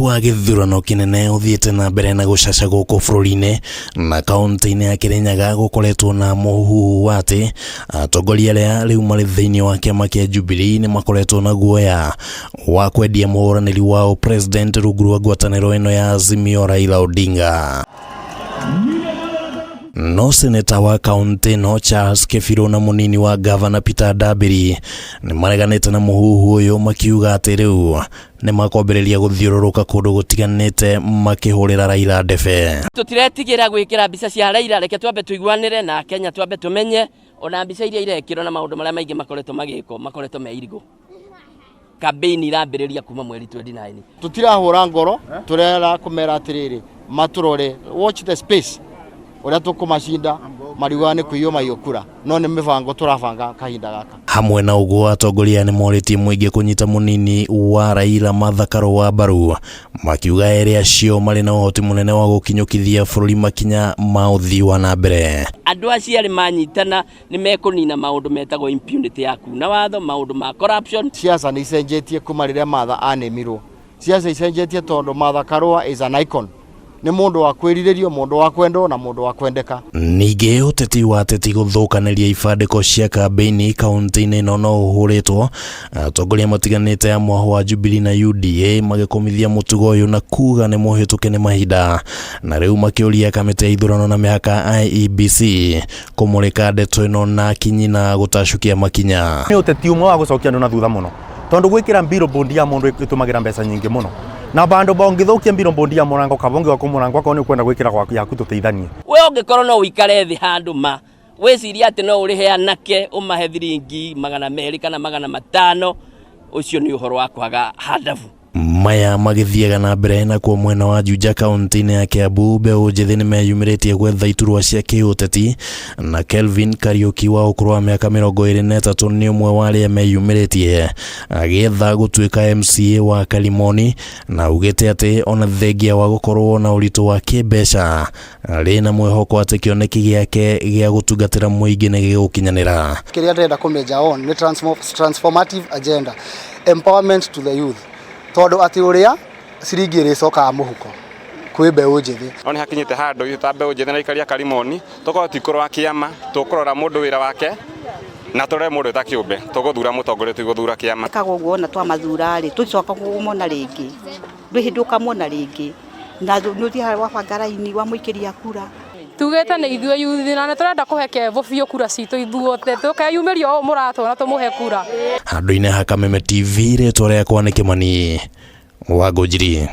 Wa gĩthurano kĩnene ũthiĩte na mbere na gũcaca gũkũ bũrũri-inĩ na kaũntĩ-inĩ ya Kĩrĩnyaga gũkoretwo na mũhuhu wa atĩ atongoria arĩa rĩu marĩ thĩinĩ wa kĩama kĩa Jubilee nĩ makoretwo na guoya wa kwendia mũhũranĩri wao president rungu rwa ngwatanĩro ĩno ya Azimio Raila Odinga. No seneta wa kaũntĩ ĩno Charles Kĩbirũ na mũnini wa gavana Peter Ndambiri nĩ mareganĩte na mũhuhu ũyũ makiuga atĩ rĩu nĩ makwambĩrĩria gũthiũrũrũka kũndũ gũtiganĩte makĩhũrĩra Raila ndebe. Tũtiretigĩra gwĩkĩra mbica cia Raila, reke twambe tũiguanĩre na Kenya, twambe tũmenye ona mbica iria irekĩrwo na maũndũ marĩa maingĩ makoretwo magĩkwo makoretwo me irigũ. Campaign irambĩrĩria kuma mweri 29. Tutirahũra ngoro, turera kumera atiriri, maturore, watch the space uria tukumacinda mariugaga ni kuiywo maiywo kura, no ni mibango turabanga kahinda gaka. Hamwe na ũguo, atongoria nĩ morĩtie mũingĩ kũnyita mũnini wa Raila Martha Karua mbaru, makiuga erĩ acio marĩ na ũhoti mũnene wa gũkinyũkithia bũrũri makinya ma ũthii wa na mbere. Andũ acio erĩ manyitana nĩ mekũnina maũndũ metagwo impunity ya kuna watho, maũndũ ma corruption. Siasa nĩ icenjetie kuma rĩrĩa Martha anĩmirwo. Siasa icenjetie tondũ Martha Karua is an icon. Nĩ mũndũ wa kwĩrirĩrio, mũndũ wa kwendwo na mũndũ wa kwendeka. Ningĩ ũteti wa ateti gũthũkanĩria ibandĩko cia kambĩini kaũntĩ-inĩ ĩno no ũhũrĩtwo, atongoria matiganĩte a mwahũ wa Jubilee na UDA magĩkũmithia mũtugo ũyũ na kuga nĩ mũhĩtũke nĩ mahinda, na rĩu makĩũria kamĩtĩ ya ithurano na mĩhaka IEBC kũmũrĩka ndeto ĩno na kinyi na gũtacũkia makinya. Nĩ ũteti ũmwe wa gũcokia andũ na thutha mũno, tondũ gwĩkĩra billboard ya mũndũ ĩtũmagĩra mbeca nyingĩ mũno, na bandũ bongĩthũkia billboard ya mũrango kaba ũngĩoka mũrango akorwo nĩ ũkwenda gwĩkĩra gwaku yaku tũteithanie. We ũngĩkorwo no ũikare thĩ handũ ma wĩcirie atĩ no ũrĩhe anake ũmahe thiringi 200 kana 500, ũcio nĩ ũhoro wa kwaga handabu. Maya magĩthiaga na mbere nakuo mwena wa Juja kaũntĩ-inĩ ya Kiambu, mbeũ njĩthĩ nĩ meyumĩrĩtie gwetha iturwa cia kĩũteti, na Kelvin Kariuki wa ũkũrũ wa mĩaka 23 nĩ ũmwe wa arĩa meyumĩrĩtie agĩetha gũtuĩka MCA wa Kalimoni, na augĩte atĩ ona thengia wa gũkorwo na ũritũ wa kĩmbeca arĩ na mwĩhoko atĩ kĩoneki gĩake gĩa gũtungatĩra mũingĩ nĩ gĩgũkinyanĩra. Kĩrĩa ndĩrenda kũmĩnja on nĩ transformative agenda, empowerment to the youth, tondũ atĩ ũrĩa ciringi ĩrĩcokaga mũhuko kwĩ mbeũ njĩthĩ. No nĩ hakinyĩte handũ ithuĩ ta mbeũ njĩthĩ na aikari a Karimoni tũkorwo ti kũrora kĩama, tũkũrora mũndũ wĩra wake na tũrore mũndũ ta kĩũmbe. Tũgũthura mũtongoria, tigũthura kĩama. Ekaga ũguo ona twamathura rĩ, tũticoka kũmona rĩngĩ, ndwĩ hĩndĩ ũkamona rĩngĩ, na nĩ ũthiaga wabanga raini wamũikĩria kura. Tugĩte nĩ ithuĩ yuthi na nĩ tũrenda kũhe Kevo biũ kura citũ ithuothe, tũkeyumĩria ũũ mũratwona tũmũhe kura. Handũ-inĩ ha Kameme TV, rĩtwa rĩakwa nĩ Kĩmani wa Ngũnjiri.